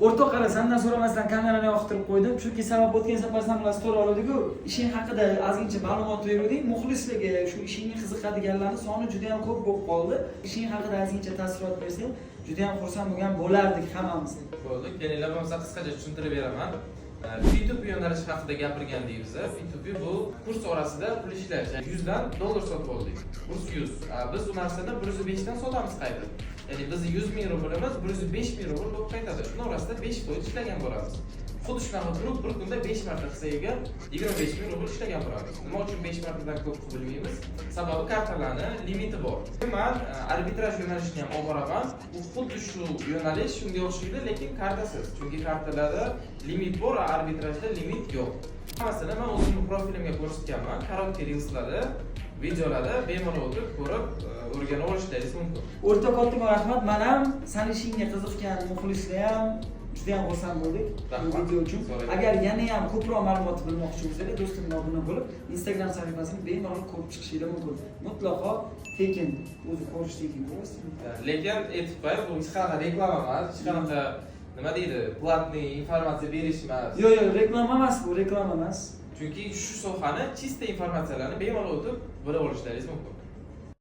O'rtoq, qara, sandan so'ramasdan kamerani yoqtirib qo'ydim, chunki sabab o'tgan safar san bilan story oldik-ku, ishing haqida ozgincha ma'lumot beruvding. Muxlislarga, shu ishingga qiziqadiganlarni soni juda ham ko'p bo'lib qoldi. Ishing haqida ozgincha taassurot bersang, juda ham xursand bo'lgan bo'lardik hammamiz. Bo'ldi, kelinglar, bo'lmasa qisqacha tushuntirib beraman. P2P yo'nalishi haqida gapirgandik biz. P2P bu kurs orasida pul ishlash. 100 dan dollar sotib oldik. Kurs 100. Biz u narsani 105 dan sotamiz qaytib. Ya'ni bizni 100 ming rublimiz 105 ming rubl bo'lib qaytadi. Shuni orasida 5% ishlagan bo'lamiz. Xuddi shunaqa qilib bir kunda 5 marta qilsak agar, 25 ming rubl ishlagan bo'lamiz. Nima uchun 5 martadan ko'p qilib bilmaymiz? Sababi kartalarni limiti bor. Man arbitraj yo'nalishini ham olib boraman. U xuddi shu yo'nalish, shunga o'xshaydi, lekin kartasiz. Chunki kartalarda limit bor, arbitrajda limit yo'q. Hammasini man o'zimni profilimga ko'rsatganman. Короткий reelslarda, videolarda bemalol o'tib ko'rib, o'rganib olishlaringiz mumkin. O'rtoq, kattakon rahmat. Man ham, sani ishingga qiziqqan muxlislar ham juda ham xursand bo'ldik bu Rahmat. video uchun. So'rang. Agar yana ham ko'proq ma'lumot bilmoqchi bo'lsanglar, do'stimga obuna bo'lib, Instagram sahifasini bemalol ko'rib chiqishinglar mumkin. Mutlaqo tekin. O'zi ko'rish tekin. Lekin aytib qo'yay, bu hech qanaqa reklama emas, hech qanaqa, nima deydi, платный informatsiya berish emas. Yo'q, reklama emas bu, reklama emas. Chunki shu sohani чисто informatsiyalarni bemalol o'tib bilib olishlaringiz mumkin.